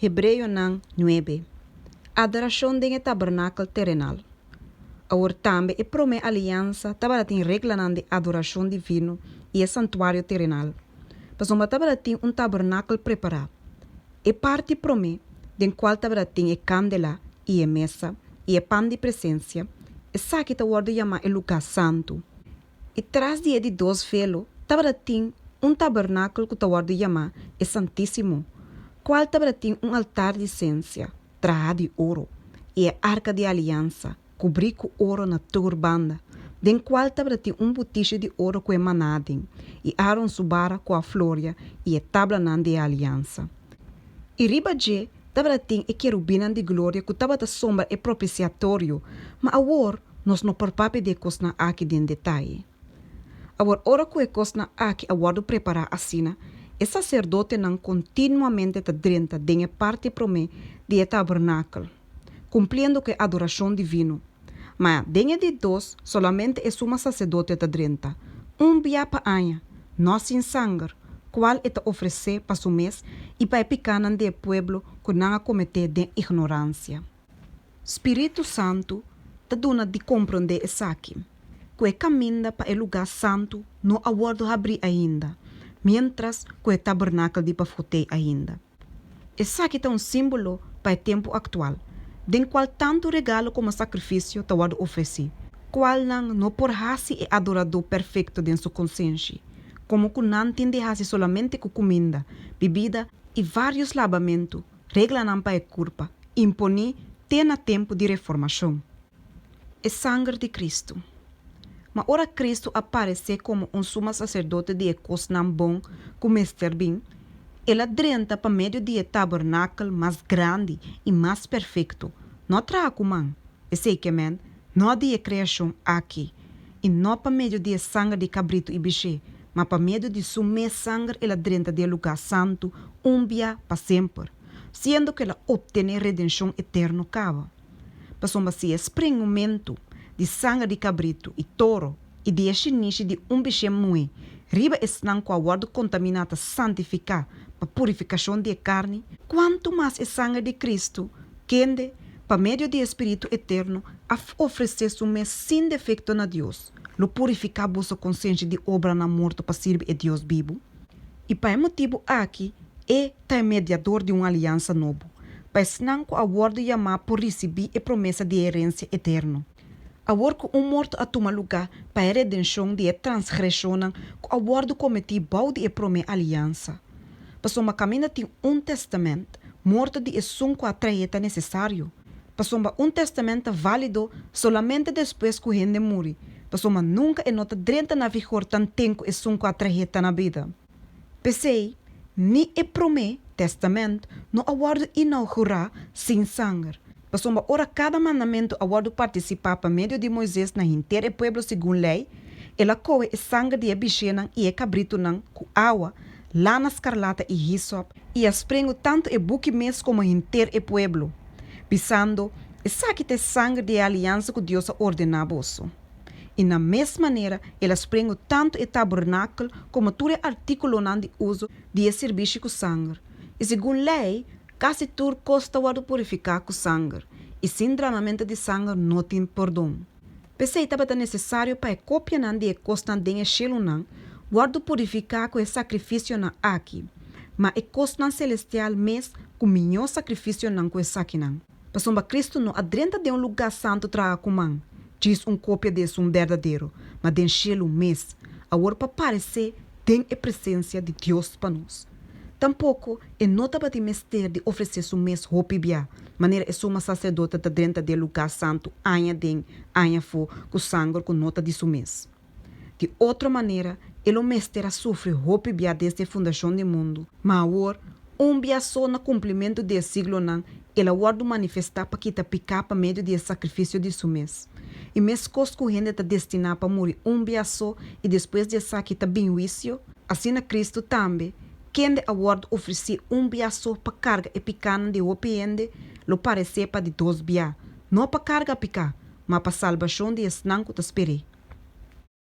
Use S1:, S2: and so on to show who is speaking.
S1: Hebreonan nuebe. Adorashon den e tabernakel terenal. Awor tambe e promé aliansa tabatin reglanan di adorashon divino i e santuario terenal. Pasobra tabatin un tabernakel prepará. E parti promé, den kual tabatin e kandela i e mesa i e pan di presensia, esaki ta wòrdu yamá e lugá santu. I tras di e di dos velo tabatin un tabernakel ku ta wòrdu yamá e Santísimo, kual tabatin un altar di sensia, trahá di oro, i e arka di aliansa, kubrí ku oro na tur banda, den kual tabatin un butishi di oro ku e maná aden, i Aaron su bara ku a floria i e tablanan di e aliansa. I riba dje tabatin e kerubinnan di gloria ku tabata sombra e propisiatorio, ma awor nos no por papia di e kosnan aki den detaye. Awor ora ku e kosnan aki a wòrdu prepará asina, e saserdotenan kontinuamente ta drenta den e parti promé di e tabernakel, kumpliendo ku e adorashon divino. Ma den e di dos solamente e suma saserdote ta drenta, un bia pa aña, no sin sanger, kual e ta ofresé pa su mes i pa e pikánan di e pueblo ku nan a kometé den ignoransia. Spiritu Santu ta duna di komprondé esaki, ku e kaminda pa e lugá santu no a wòrdu habrí ainda, miéntras ku e tabernakel di pafó t'ei ainda. Esaki ta un símbolo pa e tempu aktual, den kual tantu regalo komo sakrifisio ta wòrdu ofresí, kualnan no por hasi e adoradó perfekto den su konsenshi, komo ku nan tin di hasi solamente ku kuminda, bibida i vários labamentu, reglanan pa e kurpa, imponí te na tempu di Reformashon. E sanger di Kristu. Ma ora Kristu a paresé komo un suma saserdote di e kosnan bon ku mester bin, el a drenta pa medio di e tabernakel mas grandi i mas perfekto, no traha ku man, esei ke men, no di e kreashon aki, i no pa medio di e sanger di kabritu i bishé, ma pa medio di su mes sanger el a drenta den e lugá santu un bia pa semper, siendo ku el a optené redenshon eterno kaba. Pasobra si e sprengumentu di sanger di kabritu i toro i di e shinishi di un bishé muhé riba esnan ku a wòrdu kontaminá ta santifiká pa purifikashon di e karni, kuantu mas e sanger di Kristu, kende, pa medio di e spiritu eterno, a ofresé su mes sin defekto na Dios, lo purifiká boso konsenshi di obranan morto pa sirbi e Dios bibu? I pa e motibu aki e ta e mediador di un aliansa nobo, pa esnan ku a wòrdu yamá por risibí e promesa di e herensia eterno. Awor ku un morto a tuma lugá pa e redenshon di e transgreshonnan ku a wòrdu kometí bou di e promé aliansa. Pasobra kaminda tin un tèstamènt, morto di esun ku a traé ta nesesario. Pasobra un tèstamènt ta válido solamente despues ku hende muri, pasobra nunka e no ta drenta na vigor tanten ku esun ku a traé ta na bida. P'esei, ni e Promé Tèstamènt no a wòrdu inougurá sin sanger, pasobra ora kada mandamentu a wòrdu partisipá pa medio di Moises na henter e pueblo segun Lei, el a kohe e sanger di e bishénan i e kabritunan ku awa, lana skarlata i hisòp, i a sprengu tantu e buki mes komo henter e pueblo, bisando, Esaki ta e sanger di e aliansa ku Dios a ordená boso. I na mes manera el a sprengu tantu e tabernakel komo tur e artíkulonan di uso di e sirbishi ku sanger. I segun Lei, kasi tur kos ta wòrdu purifiká ku sanger, i sin dramamentu di sanger no tin pordon. P'esei tabata nesesario pa e kopianan di e kosnan den e shelunan wòrdu purifiká ku e sakrifisionan aki, ma e kosnan selestial mes ku mihó sakrifisionan ku esakinan. Pasobra Kristu no a drenta den un lugá santu traha ku man, djis un kopia di esun berdadero, ma den shelu mes, awor pa paresé den e presensia di Dios pa nos. Tampoko e no tabatin mester di ofresé su mes hopi bia, manera e suma saserdote ta drenta den lugá santu aña den aña afó ku sanger ku no ta di su mes. Di otro manera, e lo mester a sufri hopi bia desde e fundashon di mundu, ma awor, un bia so na kumplimentu di e siglonan, el a wòrdu manifestá pa kita piká pa medio di e sakrifisio di su mes. I meskos ku hende ta destiná pa muri un bia so i despues di esaki ta bin huisio, asina Kristu tambe, kende a wòrdu ofresí un bia so pa karga e pikánan di hopi hende, lo paresé pa di dos bia, no pa karga piká, ma pa salbashon di esnan ku ta sper'é.